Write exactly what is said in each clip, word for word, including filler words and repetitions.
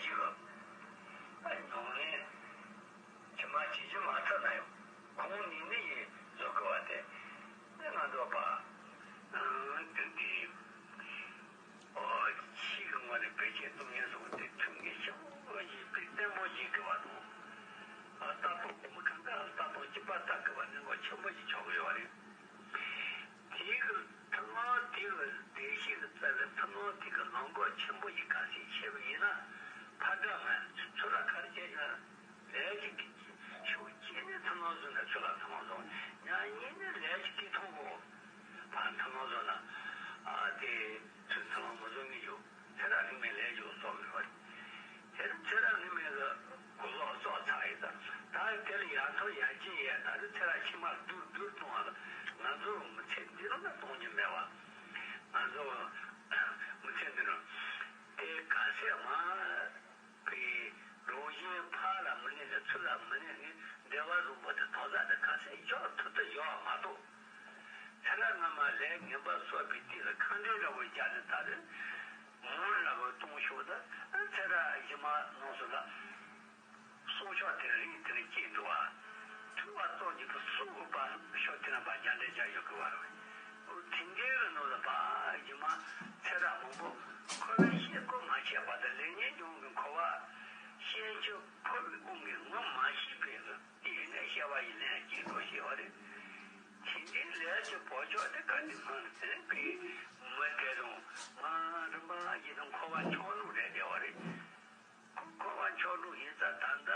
ཞིག་གི་ཨ་ཉུང་ནས་ཕྱི་མ་བྱེད་རྒྱུ་མ་ཐུབ་ན་ཡང་ཁོང་ནི་ནི་ཡིན་བཟོ་དགོས་པ་དེ་ནི་ང་ཚོ་པ་ཨང་དེ་འདི་ཨོ་ཕྱི་གི་ངོས་ནས་བེད་སྤྱོད་གཏོང་མཁན་སོགས་དེ་ཐུགས་འགན་ཆེན་པོ་ཞིག་དཔེ་བརྟན་པོ་ཞིག་དགོས་པ་དང་། ཨ་ལྟ་རྟོག་སྒོར་མོ་གང་ག་ལྟ་རྟོག་གཅིག་པ་ལྟ་དགོས་པ་ནི་ངོ་ཆེན་པོ་ཞིག་ཆགས་ཀྱི་ཡོད་རེད། དེའི་གི་ཐུན་མོང་དེ་གི་བདེ་སྐྱིད་ཀྱི་རྩ་བའི་ཐུན་མོང་དེ་གི་ལམ་ཁོག་ཆེན་པོ་ཞིག་ག་ཚད་ཆེ་བ་ཡིན་ན་ཕར་འགྲོ་མ་ཚུར་ལ་ག་རེ་བྱས་ཀྱང་ལས་ཀྱི་ཤུགས་གཅིག་ནི་ཐུན་མོང་བཟོ་ན་ཚུར་ལ་ཐུན་མོང་བཟོ། ཉག་གཉིས་ནི་ལས་ཀྱི་སྐྱིད་མཐོང་གོ་ཕར་ཐུན་མོང་བཟོ་ན་ཨ་དེ་ཚུར་ཐུན་མོང་མ་བཟོ་ངེས་ཡོད། ཚེ་རབས་སྔོན་མའི་ལས་ཀྱི་གསོག་ཡོད་པ། དེར་ཚེ་རབས་སྔོན་མའི་གི་གོ་ལོག་གསོག་ཚར་ཡིན་ཙང་ད་དེ་ལ་ཡར་ཐོན་ཡར་རྒྱས་ཡས་ད་རེས་ཚེ་རབས་ཕྱི་མར་བསྡུར་བསྡུར་གཏོང་བ་ལ་ང་ཚོ་མི་ཚེ་འདི་རུ་ན་གཏོང་རྒྱུ་མེད་བ། ང་ཚོ་མི་ཚེ་འདི་རུ་དེ་ག་ཚད་མ་པའི་རང་བཞིན་ཕར་ལ་མི་གནས་ནས་ཚུར་ལ་མི་གནས་ནས་བདེ་བ་རིན་པོ་ཆེ་ཐོབ་ས་དེ་ག་ཚད་ཡོད་ཐུབ་ཐུབ་ཡོད་མ་གཏོགས། ཚེ་རབས་སྔ་མ་ལས་ངན་པ་བསགས་པའི་དུས་ལ་ཁ་འདོན་འདྲ་བོ་རྒྱག་ནས་ད་རེས་མུར་ལ་བ་གཏོང་ཤོག་ད་ཚེ་རབས་ཕྱི་མ་ནང་སོ་ལ་སྲོག་ཆགས་དེ་རིགས་དེ་རིགས་སྐྱེས་འདུག་བ། ཐུབ་པ་ཙོག་གི་སྲོག་གི་བ་ཤོག་དེ་ན་བ་རྒྱ་འདྲེ་རྒྱ་ཡོད་གི་བ་རེད། དེ་འདྲའི་རིང་ལ་བ་ཕྱི་མ་ཚེ་རབས་མང་པོ་འཁོར་བའི་ཤེས་སྒོ་མ་ཆད་པ་དང་ལས་ཉོན་སྦྱོང་གི་འཁོར་བ་ཤེས་བྱ་འཁོར་བའི་དབང་གིས་ངོ་མ་ཤེས་པའི་ལ། དེ་ནས་སྐྱེ་བ་ཡི་ལན་སྐྱེས་འགྲོ་ཞེས་པ་རེད། དེ་འདྲའི་ལས་ཀྱི་བག་ཆགས་དེ་ག་ནས་སྔོན་ཟིན་པའི་མི་དེ་དང་མ་རིམ་པ་ཡི་དང་འཁོར་བ་མཆོག་ནུབ་རེད་བདེ་བ་རེད། འཁོར་བ་མཆོག་ནུབ་ཡིན་ཙང་ད་ལྟ་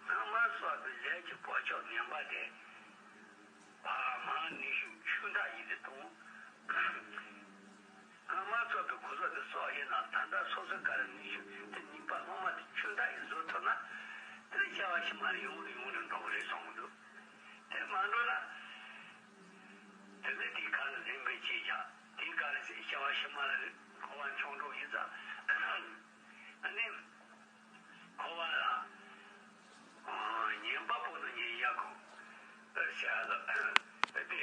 སྔ་མ་བསགས་པའི་ལས་ཀྱི་བག་ཆགས་ངན་པ་དེ་བ་མ་ནུས་ཤུགས་ཆུང་དྲགས་ཡིན་དེ་དང་། སྔ་མ་བསགས་པའི་གོ་ས་དེ་སོགས་ཡིན་ན་ད་ལྟ་སོ་སོའི་ག་རེ་ནུས་ཤུགས་དེ་ནུས་པ་སློབ་མ་དེ་ཆུང་དྲགས་ཡིན་བཟོ་ཐུབ་ན་དེ་ལ་སྐྱེ་བ་ཕྱི་མ་ལ་ཡོང་རེ་ཡོང་རེ་འགྲོ་གི་རེད་བསམ་གི་འདུག་དེ་མ་འགྲོ་ན་དེ་ལས་དེའི་ག་རེ་ལེན་པའི་ཆེད་ཀྱང་དེའི་ག་རེ་ཟེར་སྐྱེ་བ་ཕྱི་མ་ལ་འཁོར་བ་མཆོག་འགྲོ་ཡིན་ཙང་ཨ་ནི། འཁོར་བ་ལ། ཨ། ཉན་པ་པོ་ནི་ཉན་ཡག་གོ། ཨ་ཟེར་ལ། དེ་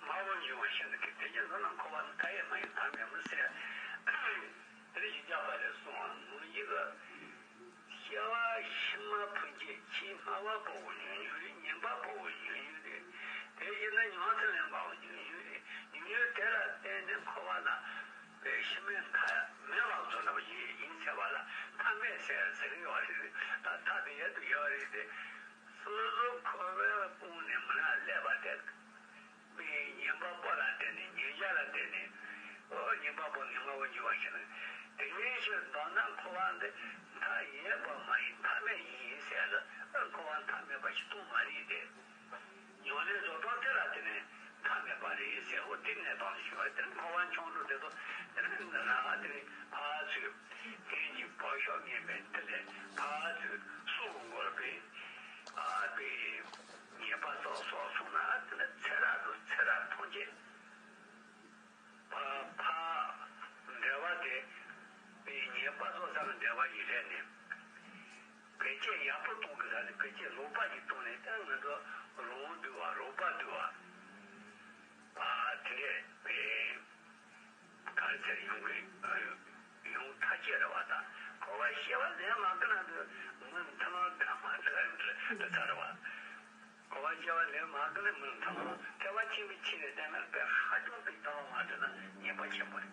སྨྲ་བ་འཇུག་པ་ཤེས་ན་དེ་དེ་ཉིད་ལ་འཁོར་བ་ནི་མཐའ་ཡས་མ་ཡིན་མཐའ་མེད་མ་ཟེར། དེ་ཡིན་རྒྱག་པ་ལས་གསུངས་པ་ནོར་གྱི་གི། སྐྱེ་བ་ཕྱི་མ་ཕུན་སྐྱེད་ཕྱིའི་སྨྲ་བ་པོ་ཉུང་ཉུང་རེད། ཉན་པ་པོ་ཉུང་ཉུང་རེད། དེ་ཡིན་ན་ཉམས་སུ་ལེན་པའང་ཉུང་ཉུང་རེད། ཉུང་ཉུང་དེ་ལ་བརྟེན་ནས་འཁོར་བ་ལ། པའི་ཕྱི་མའི་མཐའ་མེད་པ་བཟོ་འདྲ་བ་ཡིན་ཡིན་ཟེར་བ་ལ་མཐའ་མེད་ཟེར་ཟེར་གྱི་ཡོད་རེད། ད་མཐའ་དེ་ཡལ་དུ་ཡོད་རེད་དེ། སོ་སོ་འཁོར་བའི་དཔུང་ནས་མི་ལ་སླེབས་པ་དེ། པའི་ཉན་པ་པོ་ལ་བརྟེན་ནས་ཉན་བྱ་ལ་བརྟེན་ནས་ཨོ་ཉན་པ་པོ་ནི་སྨྲ་བ་འཇུག་པ་ཞིག་ལ། དེ་ཡིན་ཕྱིར་མདོར་ན་འཁོར་བ་འདི་མཐའ་ཡས་པ་མ་ཡིན་མཐའ་མེད་ཡིན་ཟེར་ལ་འཁོར་བ་མཐའ་མེད་པ་ཞིག་གཏོང་མ་རེད་དེ། ཉོན་ལེན་བཟོ་སྟངས་དེ་ལ་བརྟེན་ནས་མཐའ་མེད་པ་རེད་ཟེར། འོ་དེ་གནས་སྟངས་ཞིག་བ་དེར་འཁོར་བ་མཆོག་འགྲོ་དེ་ཚོ་དེ་ལ་ནི་ན་དེ་ནི་ཕར་ཚུར་ངེད་ཀྱི་བག་ཤོག་ངན་པའི་དེ་ལས་ཕར་ཚུར་སུ་འགོར་པའི་ཨ་པའི་ཉེས་པ་སོགས་སོགས་སོང་ན་དེ་ལ་ཚེ་རབས་དུ་ཚེ་རབས་ཐམས་ཅད་ཕ་ཕ་འབྲེལ་བ་དེ་པའི་ཉེས་པ་སོགས་ཚང་འབྲེལ་བ་ཡི་རེད་ནི། བེད་སྤྱད་ཡག་པོ་གཏོང་གི་ས་ནི་བེད་སྤྱད་ལོག་པ་ཞིག་གཏོང་ནས་ད་ང་ཚོ་རང་དབང་འདུལ་བ་རོགས་པ་འདུལ་བ། ཨ་དེ་འདྲས་པའི་ག་རེ་ཟེར་ཡོང་གི་ཡོང་ཐག་ཆོད་རེད་བ། ད་འཁོར་བ་སྐྱེ་བ་ལེན་མ་ཀི་ན་འདི་མི་མཐུན་ལམ་ག་མ་འདི་འདི་ཚ་རེད་བ། འཁོར་བ་སྐྱེ་བ་ལེན་མ་ཀི་ན་མི་མཐུན་ལམ་ཐེ་བ་ཆེན་པོའི་ཆེད་ལས་བསྟན་ན་དཔེ་ཧ་ཅང་པའི་མཐུན་ལམ་མ་འདི་ན་ཉེས་པ་ཆེན་པོ་རེད།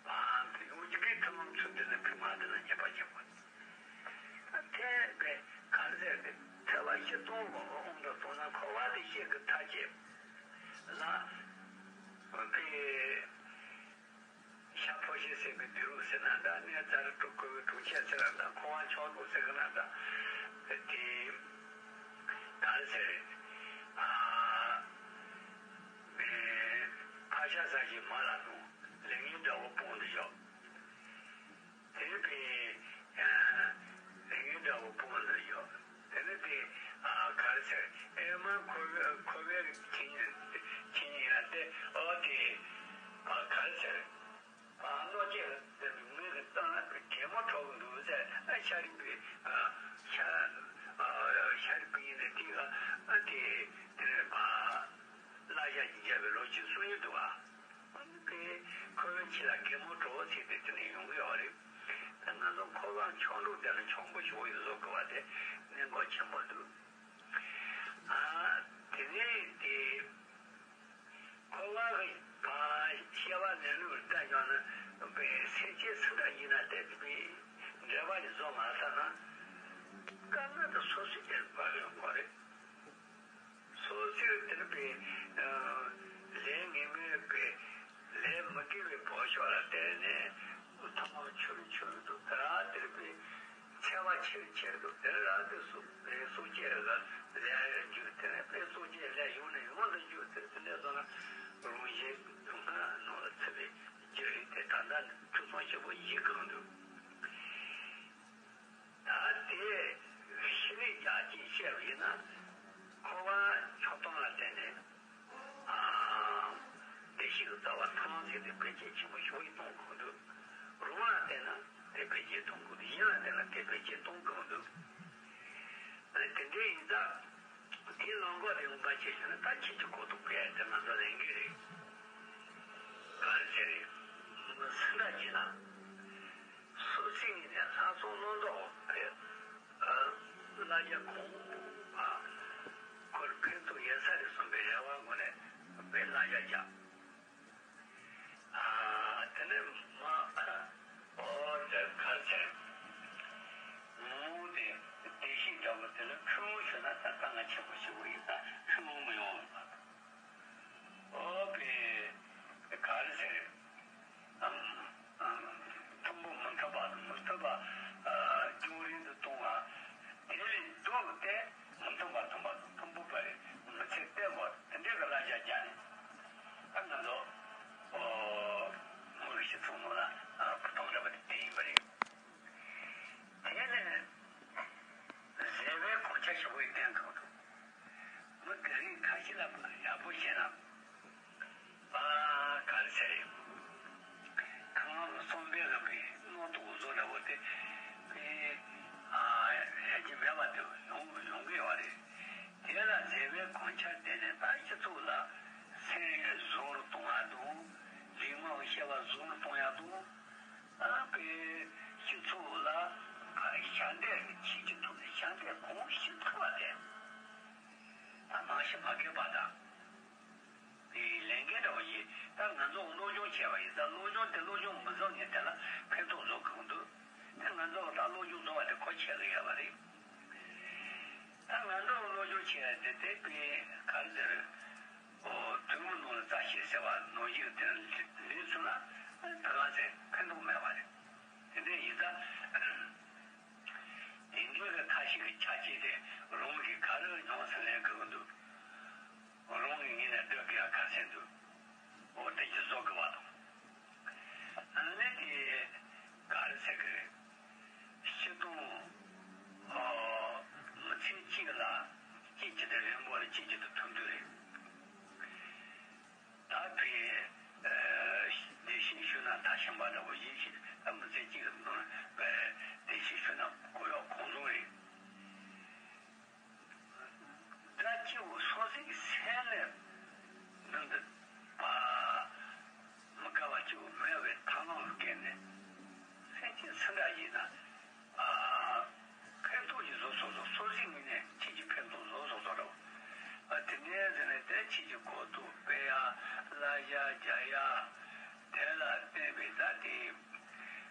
ཨ་འདི་ཡོང་གི་གི་ཐུན་མོང་ཚུལ་འདི་ནི་ཕི་མ་འདི་ན་ཉེས་པ་ཆེན་པོ། ཨ་ཐེ་བའི་གར་ཟེར་ཏེ་ཐེ་བ་བཞི་སྟོང་གི་དབང་དུ་སོང་ན་འཁོར་བ་འདི་བཤད་གི་ཐག་བཅད་ལ། ཨ་པའི་ཤ་ཕོ་ཤེ་ཟེར་གི་འདི་རུ་ཟེར་ན་འདྲ། གནས་ཙཱ་རི་དྲུག་གི་དྲུག་ཅན་ཟེར་ན་འདྲ། འཁོར་བ་མཆོག་ནུབ་ཟེར་གི་ན་འདྲ། དེ་གར་ཟེར་ཨ། ཕ་ཤ་ཟ་ཞིང་མ་ལ་ལྟུང་། ལས་ངན་དགྲ་བོ་དཔུང་དུ་ཞོག། དེ་ནི་པའི་ལས་ངན་དགྲ་བོ་དཔུང་དུ་ཞོག། དེ་ནི་དེ་ག་རེ་ཟེར། ཨེ་མ་འཁོར་བའི་འཁོར་བའི་ཆོས་ཉིད་ཆོས་ཉིད་ཡིན་ན་དེ་ཨོ་དེ་ག་རེ་ཟེར། གནོད་བྱེད་དེ་མི་གི་སྟེང་ན་གད་མོ་འཕྲོ་གི་འདུག་ཟེར། ཤ་རིགས་པའི་ཤ་ཤ་རིགས་པའི་ཡིན་ན་དེ་ག་དེ་དེ་རེད་པ། བསླབ་བྱ་ཞིག་བརྒྱབ་པའི་ལོ་རྒྱུས་གསུང་ཡོད་འདུག་བ། དེ་ཁོ་བོའི་ཆེད་ལ་གད་མོ་བྲོ་བོ་ཚིག་དེ་དེ་ནས་ཡོང་གི་ཡོད་རེད། ད་ང་ཚོ་ ཆོས་དྲུག་དེ་ལ་ཆོམ་པོ་ཞུགས་ཡོད་བཟོ་དགོས་པ་དེ་གནད་འགག་ཆེན་པོ་འདུག་ཨ། དེ་ནས་དེ། འཁོར་བ་གི་བར་སྐྱེ་བ་ལེན་ལུགས་ལྟ་ཡོང་ན་པའི་སེམས་ཅན་སུ་འདྲ་ཡིན་ན་དེ་པའི་འབྲེལ་བ་ཡི་བཟོ་མ་ས་ན། དཀའ་ངལ་དུ་སོ་སོའི་དེར་བབ་ཡོང་གི་རེད། སོ་སོའི་དེར་པའི་ལས་ངན་པའི་པའི་ལས་མི་དགེ་བའི་བག་ཆགས་ལ་བརྟེན་ནས་ཐོག་མར་ཆུ་རུ་ཆུ་རུ་དུ་དེ་ར་དེར་པའི། འཚེ་བ་ཆེར་ཆེར་དུ་དེ་ལ་དེ་སུ་སྲོག་གཅོད་ལ་ལས་རྒྱུ་དེ་ནས་དཔེ་སྲོག་གཅོད་ལས་ཡོང་ནས་ཡོང་དུ་རྒྱུ་དེ་དེ་ནས་བཟོ་ན་རང་བཞིན་སྡུག་བསྔལ་ནང་ལ་ཚུད་པའི་རྒྱུ་རིགས་དེ་ད་ལྟ་ཐུགས་བསམ་ཆེན་པོ་བཞེས་གང་འདུག་ད་དེ་ཤི་ནས་རྒྱག་ཅིང་བཤད་པ་ཡིན་ན་འཁོར་བ་ཆགས་སྡང་ལ་བརྟེན་ནས། བདེ་སྐྱིད་ཀྱི་རྩ་བ་ཐམས་ཅད་དེ་བེད་སྤྱོད་ཆེན་པོ་ཞིག་གཏོང་དགོས་འདུག་རང་ལ་བརྟེན་ན་དེ་བེད་སྤྱོད་གཏོང་དགོས་འདུག་གཞན་ལ་བརྟེན་ན་དེ་བེད་སྤྱོད་གཏོང་དགོས་འདུག་དེ་འདྲ་ཡིན་ཙང་། དེའི་ལམ་ཁ་དེ་ངོ་མ་བྱས་ཤིང་ན་ད་ཁྱེད་ཀྱི་གོ་རྟོགས་སྤེལ་ཡ་དེ་ང་ཚོ་ལས་འགན་རེད། ག་རེ་ཟེར་རེད། མི་སུ་འདྲ་ཡིན་ན། སུ་སྲིད་ནས་ལྷག་སོང་བློ་འདོགས་ཕེབས། བླ་རྒྱ་གོང་ཁོར་ཕན་ཐོགས་ཡོད་ས་རེད་བསམ་པའི་རེ་བ་ངོ་ནས་དཔེ་བླ་རྒྱ་རྒྱག་དེ་ནས་མ་ཨོ་དེ་གར་ཆེན་མོ་དེ་བདེ་སྐྱིད་འདྲ་བོ་དེ་ལ་ཁྲིམས་ལུགས་ཞུ་ན་ད་དཀའ་ངལ་ཆེན་པོ་ཞིག་ཡོད་ད་ཁྲིམས་ལུགས་མི་ཡོང་བ། ཨོ་པའི་ག་རེ་ཟེར། ཨམ་ཨམ་མཐུན་པོ་མི་མཐུན་པ་དང་མི་མཐུན་པ་ཨ་རྒྱུན་རིང་དུ་གཏོང་བ། དེ་ལས་ལྡོག་སྟེ་མི་མཐུན་པ་མཐུན་པ་དང་མཐུན་པོ་པ་རེད་མི་ཚེ་བརྟན་པོ་དེ་འདྲའི་གི་གླ་ཆ་རྒྱག་ནས་ཨ་ང་ཚོ་ཨོ་མི་རིགས་སྤྱི་ཚོགས་ནང་ལ་ཨ་བུ་ཐོང་འདྲ་བ་དེ་དེ་ཡིན་པ་རེད། དེ་ནས་བཟོད་པའི་གོང་ཆ་ཞེ་པོ་ཡི་བསྟན་གང་འདུག་མི་དེ་རིང་ཁ་ཤས་ལ་ཡག་པོ་བྱས་ན། ཨ་ག་རེ་ཟེར། ཁ་ངག་གི་བསམ་པའི་རིམ་པའི་རྣོ་རྟུག་བཟོ་འདྲ་བོ་དེ་དེ་ཨ་ཡ་གྱི་མེད་པ་དེ་ཡོང་ཡོང་གི་ཡོད་རེད། དེ་ལ་བཟོད་པའི་གོང་ཆ་བསྟན་ནས་ད་སྤྱི་ཚོགས་ལ་སེམས་བཟང་རུ་གཏོང་ཡ་དང་ལུས་ངག་གི་བྱ་བ་བཟང་རུ་གཏོང་ཡ་དང་། ཨ་པའི་སྤྱི་ཚོགས་ལ་ཨ་ཞབས་འདེགས་བྱེད་ཀྱི་ཐུབ་ནས་ཞབས་འདེགས་གང་ཞིག་ཐུབ་པ་དེ་ད་ནང་བཞིན་མ་འགལ་བ་དང་། དེའི་ལས་འགན་འདྲ་བ་ཡིན་ད་ང་ཚོ་སློབ་སྦྱོང་བྱས་པ་ཡིན་ད་སློབ་སྦྱོང་དེ་སློབ་སྦྱོང་མི་བཟང་ངན་དེ་ལ་ཕན་ཐོགས་བཟོ་དགོས་འདུག་དེ་ང་ཚོ་ད་སློབ་སྦྱོང་བཟོ་བ་དེ་གོ་ཆོད་གི་ཡོད་པ་རེད། ད་ང་ཚོ་སློབ་སྦྱོང་བྱས་དེ་དེ་པའི་ག་རེ་ཟེར། ཨོ་དུས་མི་ནང་ལ་རྩ་ཤེས་ཟེར་བ་ནང་བཞིན་དེ་ལས་སོང་ན་ད་ག་ཚད་ཕན་ཐོགས་མེད་པ་རེད། དེ་འདྲ་ཡིན་ཙང་དེ་འདྲའི་གི་ཁ་ཤས་ཀྱི་ཆ་རྐྱེན་དེ་རང་གིས་ག་རེ་མྱོང་ས་ལེན་དགོས་ཀྱི་འདུག་རང་གི་ངོས་ནས་སྒྲུབ་དགོས་ཡ་ག་ཚད་འདུག་འོ་དེ་ཅིག་བཟོ་དགོས་པ་དང་། ཨ་ནི་དེ་ག་རེ་ཟེར་གི་རེད། སྤྱི་དང་། ཨོ། མི་ཚེ་གཅིག་ལ་སྐྱིད་ཀྱི་དང་རིང་པོ་ལ་སྐྱིད་ཀྱི་དང་ཐུག་འདོད་རེད། ད་དེ་བདེ་སྐྱིད་ཞུ་ན་ད་ཤིང་པ་འདྲ་བོ་ཡིན་ཞིག་ད་མི་ཚེ་གཅིག་ལ་བདེ་སྐྱིད་ཞུ་ན་གོ་ཡག་གང་བཟང་རེད། དགྲ་སྐྱེ་བོ་སོ་སོའི་སེམས་ནས་མི་འདོད་པ། མི་དགའ་བ་སྐྱེ་བོ་མེད་པའི་ཐབས་ལམ་ལ་བརྟེན་ནས་སེམས་ཅན་སུ་འདྲ་ཡིན་ན། ཨ། ཕན་ཐོགས་ཀྱི་བཟོ་སོགས་སོ་སོ་སོ་སོའི་ངོས་ནས་ཁྱེད་ཀྱི་ཕན་ཐོགས་བཟོ་སོགས་སོ་རོགས། ཨ་དེ་ནས་ཟེར་ནས་དེ་ཁྱེད་ཀྱི་གོ་རྟོགས་སྤེལ་ཡ་བསླབ་བྱ་རྒྱག་ཡ། དེ་ལ་བརྟེན་པའི་ད་དེ་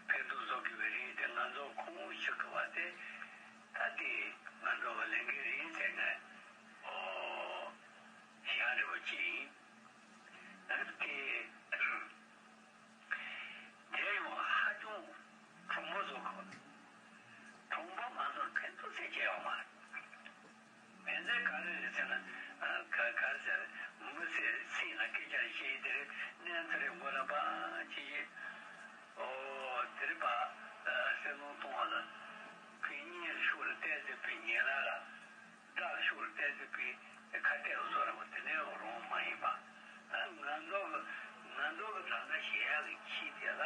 ཕན་ཐོགས་བཟོ་དགོས་པའི་རིགས་དེ་ང་ཚོ་ཁོང་ཞིག་གི་བ་དེ། ད་དེ་ང་ཚོ་གི་ལས་འགན་རེད་ཟེར་ནས་ཨོ་ཞག་རེ་བ་གཅིག་ཡིན། ད་དེ་དེ་ཡང་ཧ་ཅང་གྲུང་པོ་བཟོ་དགོས། གྲུང་པོ་མ་བཟོ་ཕན་ཐོགས་ཟེར་གྱི་ཡོད་མ་རེད། མི་ཚེ་ག་རེ་རེད་ཟེར་ན་ག་ག་རེ་ཟེར་མི་ཚེ་སྲིད་ལ་སྐད་ཆ་བཤད་དེ་རེད་གནས་ཚུལ་རེ་མགོ་ལ་པ་ཅི་ཡིན། ཨོ་དེ་རེད་པ། སེམས་ནང་གཏོང་བ་ལ་ཕན་ཉེས་ཤུགས་ལ་བལྟས་ཏེ་ཕན་ཉེས་ར་ལ། དགྲ་ཤུགས་ལ་བལྟས་ཏེ་ཕན་ཁ་གཏད་བཟོ་ར་བ་དེ་འདྲའི་རང་མ་ཡིན་པ། ད་ང་ཚོ་གི་ང་ཚོ་གི་ད་ལྟ་བྱེད་ཡག་གི་ཁྱི་དེ་ལ།